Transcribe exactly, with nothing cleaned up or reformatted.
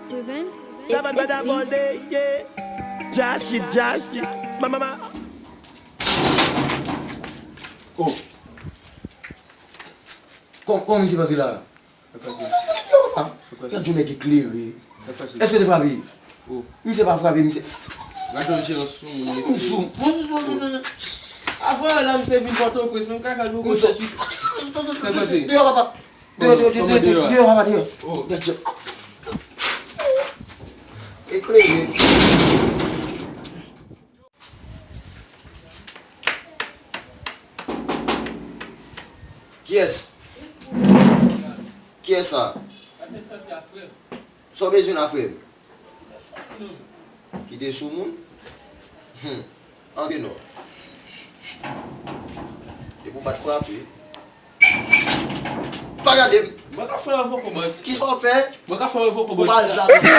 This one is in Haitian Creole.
Revenge, it's, it's me. Jashi, Jashi, ma, ma, ma. Oh. Kòman misye pa vin la? Gad yon nèg eklere. Èske te frape? Misye pa frape, misye. Gade yon jere sou moun, M mesye. sou. Avan la, misye vin Pòtoprens, menm kaka nou M sou. Sa pase? Deyò, papa. Deyò, deyò, Kòman deyò, deyò? Deyò, papa, deyò. Oh. Gad sa. Eklere. Kiyès? Kiyès sa? Sa w bezwen la, frè m? Kite sou moun? Hum. Antre non. Depi w pa t frape. Pa gade m. Mwen ka fè yon fo kòmanse. Kisa w fè? Mwen ka fè yon fo Ou pa al kòmanse. frape.